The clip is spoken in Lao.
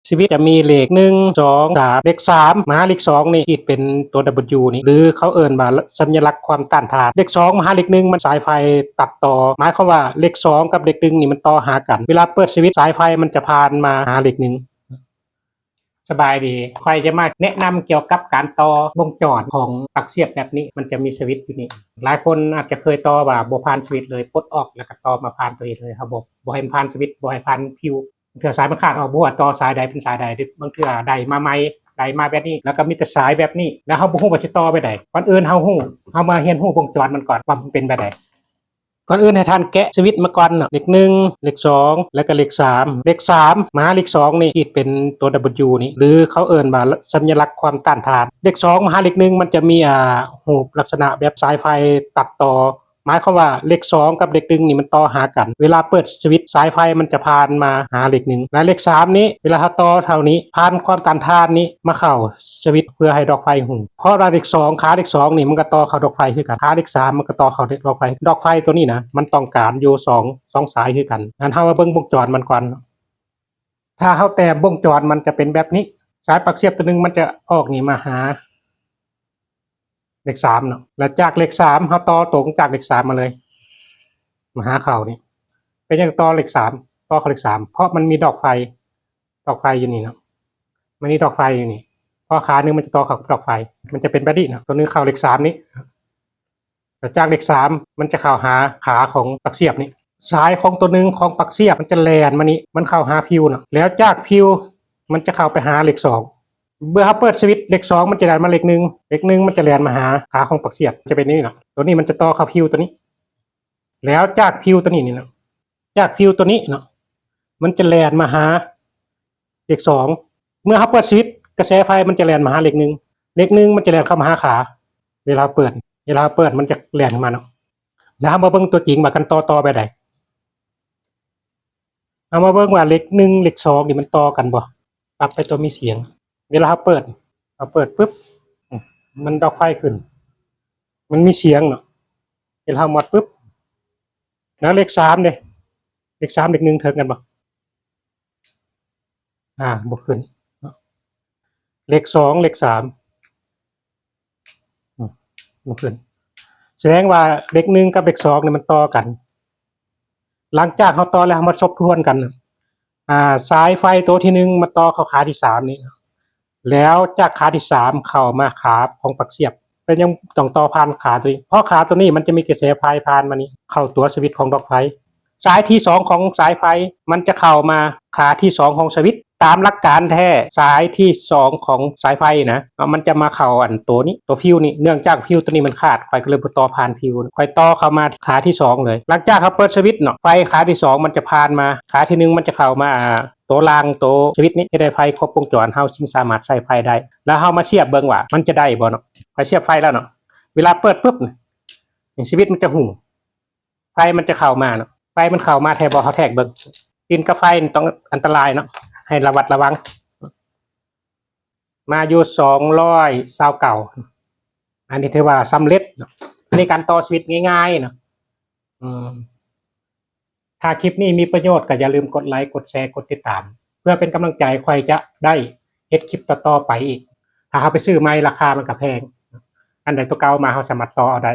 ສະວິດຈະມີເລກໜຶ່ງ ສອງ ສາມ ເລກສາມມາຫາເລກສອງນີ້ ຂີດເປັນຕົວ W ນີ້ ຫຼືເຂົາເອີ້ນວ່າສັນຍະລັກຄວາມຕ້ານທານ. ເລກສອງມາຫາເລກໜຶ່ງ ມັນສາຍໄຟຕັດຕໍ່ ໝາຍຄວາມວ່າເລກສອງກັບເລກໜຶ່ງນີ້ມັນຕໍ່ຫາກັນ. ເວລາເປີດສະວິດ ສາຍໄຟມັນຈະຜ່ານມາຫາເລກໜຶ່ງ. ສະບາຍດີ, ຂ້ອຍຈະມາແນະນຳກ່ຽວກັບການຕໍ່ວົງຈອນຂອງປັກສຽບແບບນີ້. ມັນຈະມີສະວິດຢູ່ນີ້. ຫຼາຍຄົນອາດຈະເຄີຍຕໍ່ວ່າບໍ່ຜ່ານສະວິດເລີຍ, ປົດອອກແລ້ວກໍຕໍ່ມາຜ່ານຕົວນີ້ເລີຍ. ເຮົາບໍ່ ບໍ່ໃຫ້ມັນຜ່ານສະວິດ, ບໍ່ໃຫ້ຜ່ານພິວ. ບາງເທື່ອສາຍມັນຂາດອອກ, ບໍ່ຮູ້ວ່າຕໍ່ສາຍໃດເປັນສາຍໃດ. ບາງເທື່ອໄດ້ມາໃໝ່, ໄດ້ມາແບບນີ້ ແລ້ວກໍມີແຕ່ສາຍແບບນີ້, ແລ້ວເຮົາບໍ່ຮູ້ວ່າຊິຕໍ່ແບບໃດ. ກ່ອນອື່ນເຮົາຮູ້, ເຮົາມາຮຽນຮູ້ວົງຈອນມັນກ່ອນວ່າມັນເປັນແບບໃດ. ກ່ອນອື່ນໃຫ້ທ່ານແກະສະວິດມາກ່ອນເນາະ, ເລກໜຶ່ງ ເລກສອງ ແລ້ວກໍເລກສາມ. ເລກສາມມາຫາເລກສອງນີ້ ຂີດເປັນຕົວ W ນີ້ ຫຼືເຂົາເອີ້ນວ່າສັນຍະລັກຄວາມຕ້ານທານ. ເລກສອງມາຫາເລກໜຶ່ງ ມັນຈະມີ ອ່າ ຮູບລັກສະນະແບບສາຍໄຟຕັດຕໍ່ ໝາຍຄວາມວ່າເລກສອງກັບເລກໜຶ່ງນີ້ມັນຕໍ່ຫາກັນ. ເວລາເປີດສະວິດ ສາຍໄຟມັນຈະຜ່ານມາຫາເລກໜຶ່ງ ແລະ ເລກສາມນີ້ ເວລາເຮົາຕໍ່ເທົ່ານີ້ ຜ່ານຄວາມຕ້ານທານນີ້ມາເຂົ້າສະວິດ ເພື່ອໃຫ້ດອກໄຟຫຸ່ງ. ເພາະວ່າເລກສອງ ຂາເລກສອງນີ້ມັນກໍຕໍ່ເຂົ້າດອກໄຟຄືກັນ, ຂາເລກສາມມັນກໍຕໍ່ເຂົ້າດອກໄຟ. ດອກໄຟຕົວນີ້ນະ ມັນຕ້ອງການຢູ່ສອງ ສອງສາຍຄືກັນ. ອັນ ເຮົາມາເບິ່ງວົງຈອນມັນກ່ອນ. ຖ້າເຮົາແຕ້ມວົງຈອນ ມັນຈະເປັນແບບນີ້. ສາຍປັກສຽບຕົວໜຶ່ງມັນຈະອອກນີ້ມາຫາເລກສາມເນາະ, ແລ້ວຈາກເລກສາມເຮົາຕໍ່ຕົງຈາກເລກສາມມາເລີຍ ມາຫາເຂົ້ານີ້. ເປັນຫຍັງຕໍ່ເລກສາມ? ຕໍ່ເຂົ້າເລກສາມ ເພາະມັນມີດອກໄຟ, ດອກໄຟຢູ່ນີ້ເນາະ, ມັນມີດອກໄຟຢູ່ນີ້. ເພາະຂາໜຶ່ງມັນຈະຕໍ່ເຂົ້າກັບດອກໄຟ, ມັນຈະເປັນແບບນີ້ເນາະ, ຕົວໜຶ່ງເຂົ້າເລກສາມນີ້ ແລ້ວຈາກເລກສາມມັນຈະເຂົ້າຫາຂາຂອງປັກສຽບນີ້. ສາຍຂອງຕົວໜຶ່ງຂອງປັກສຽບມັນຈະແລ່ນມານີ້, ມັນເຂົ້າຫາພິວເນາະ, ແລ້ວຈາກພິວມັນຈະເຂົ້າໄປຫາເລກສອງ. ເມື່ອເຮົາເປີດສະວິດ ເລກສອງມັນຈະແລ່ນມາເລກໜຶ່ງ, ເລກໜຶ່ງມັນຈະແລ່ນມາຫາຂາຂອງປັກສຽບ, ຈະເປັນນີ້ເນາະ. ຕົວນີ້ມັນຈະຕໍ່ເຂົ້າພິວຕົວນີ້, ແລ້ວຈາກພິວຕົວນີ້ນີ້ເນາະ, ຈາກພິວຕົວນີ້ເນາະ ມັນຈະແລ່ນມາຫາເລກສອງ. ເມື່ອເຮົາເປີດສະວິດ ກະແສໄຟມັນຈະແລ່ນມາຫາເລກໜຶ່ງ, ເລກໜຶ່ງມັນຈະແລ່ນເຂົ້າມາຫາຂາ. ເວລາເປີດ ເວລາເຮົາເປີດມັນຈະແລ່ນຂຶ້ນມາເນາະ. ແລ້ວເຮົາມາເບິ່ງຕົວຈິງວ່າການຕໍ່ ຕໍ່ແບບໃດ. ເຮົາມາເບິ່ງວ່າເລກໜຶ່ງ ເລກສອງນີ້ມັນຕໍ່ກັນບໍ່? ປັບໄປຕົວມີສຽງ. ເວລາເຮົາເປີດ ເຮົາເປີດປຶບ ມັນດອກໄຟຂຶ້ນ, ມັນມີສຽງເນາະ. ເວລາເຮົາໝົດປຶບ ແລ້ວເລກສາມເດ? ເລກສາມ ເລກໜຶ່ງເຖິງກັນບໍ່? ອ່າ ບໍ່ຂຶ້ນເນາະ. ເລກສອງ ເລກສາມ ອືມ ບໍ່ຂຶ້ນ. ສະແດງວ່າເລກໜຶ່ງກັບເລກສອງນີ້ມັນຕໍ່ກັນ. ຫຼັງຈາກເຮົາຕໍ່ແລ້ວ ເຮົາມາທົບທວນກັນ. ອ່າ ສາຍໄຟໂຕທີໜຶ່ງມາຕໍ່ເຂົ້າຂາທີສາມນີ້, ແລ້ວຈາກຂາທີສາມເຂົ້າມາຂາຂອງປັກສຽບ. ເປັນຫຍັງຕ້ອງຕໍ່ຜ່ານຂາໂຕນີ້? ເພາະຂາໂຕນີ້ມັນຈະມີກະແສໄຟຜ່ານມານີ້ ເຂົ້າຕົວສະວິດຂອງດອກໄຟ. ສາຍທີສອງຂອງສາຍໄຟ ມັນຈະເຂົ້າມາຂາທີສອງຂອງສະວິດ. ຕາມຫຼັກການແທ້ ສາຍທີສອງຂອງສາຍໄຟນະ ມັນຈະມາເຂົ້າອັນໂຕນີ້ ໂຕພິວນີ້. ເນື່ອງຈາກພິວໂຕນີ້ມັນຂາດ, ຂ້ອຍກໍເລີຍບໍ່ຕໍ່ຜ່ານພິວ, ຂ້ອຍຕໍ່ເຂົ້າມາຂາທີສອງເລີຍ. ຫຼັງຈາກເຮົາເປີດສະວິດເນາະ, ໄຟຂາທີສອງມັນຈະຜ່ານມາ, ຂາທີໜຶ່ງມັນຈະເຂົ້າມາ ອ່າ ໂຕລ່າງ ໂຕສະວິດນີ້ ເຮັດໃຫ້ໄຟຄົບວົງຈອນ, ເຮົາຈຶ່ງສາມາດໃຊ້ໄຟໄດ້. ແລ້ວເຮົາມາສຽບເບິ່ງວ່າມັນຈະໄດ້ບໍ່ເນາະ. ຂ້ອຍສຽບໄຟແລ້ວເນາະ, ເວລາເປີດປຶບ ສະວິດມັນຈະຫຸ່ງ. ໄຟມັນຈະເຂົ້າມາເນາະ, ໄຟມັນເຂົ້າມາແທ້ບໍ່? ເຮົາແທກເບິ່ງ. ດິນກັບໄຟນີ້ຕ້ອງອັນຕະລາຍເນາະ, ໃຫ້ລະມັດລະວັງ. ມາຢູ່ສອງຮ້ອຍຊາວເກົ້າ ອັນນີ້ຖືວ່າສຳເລັດເນາະ, ໃນການຕໍ່ສະວິດງ່າຍໆເນາະ. ອືມ ຖ້າຄລິບນີ້ມີປະໂຫຍດ ກໍຢ່າລືມກົດໄລ, ກົດແຊ, ກົດຕິດຕາມ ເພື່ອເປັນກຳລັງໃຈຂ້ອຍຈະໄດ້ເຮັດຄລິບຕໍ່ໆໄປອີກ. ຖ້າເຮົາໄປຊື້ໃໝ່ ລາຄາມັນກໍແພງ, ອັນໃດຕົວເກົ່າມາ ເຮົາສາມາດຕໍ່ເອົາໄດ້.